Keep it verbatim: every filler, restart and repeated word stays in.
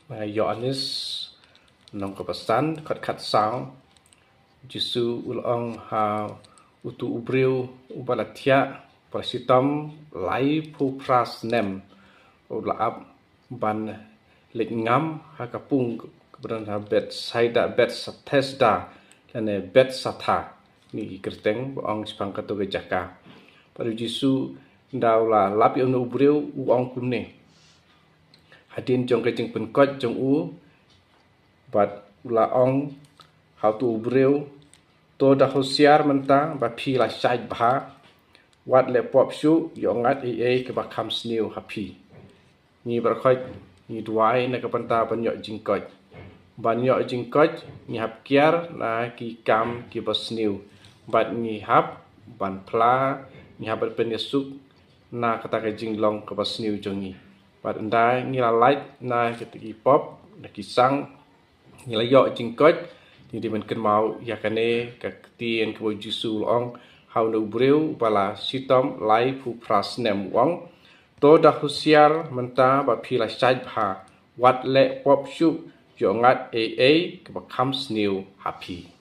Ïoannis lynnong kaba san, dkhot khatsaw. Jisu u la ong ha utu u briew uba la thiah, uba la shitom laiphew phra snem, u la ap ban leit ngam ha ka pung kaba don ha Bethsaida, Bethsaida, lane Bethsatha, kine ki kyrteng ba ong shaphang kato ka jaka. Bad u Jisu ynda u la lap ïa uno u briew u ong kumne hadien jong ka jingpynkhiah jong u, bad u la ong ha utu u briew, to da husiar mynta ba phi la shait bha, wat leh pop shuh ïoh ngat ei ei kaba kham sniew ha phi. Ngi baroh ngi duwai na ka bynta ban ïoh jingkoit. Ban ïoh jingkoit ngi hap kiar na ki kam kiba sniew, bad ngi hap ban phla, ngi hap ban pynïasuk na kata ka jinglong kaba sniew jong ngi. Bad ynda ngi la lait na kita ki pop, na ki sang, ngi la ïoh jingkoit. Ngi dei ban kynmaw ïa kane ka ktien kaba u Jisu u la ong ha uno u briew uba la shitom laiphew phra snem, u ong, to da husiar mynta ba phi la shait bha, wat leh pop shuh ïoh ngat ei ei kaba kham sniew ha phi.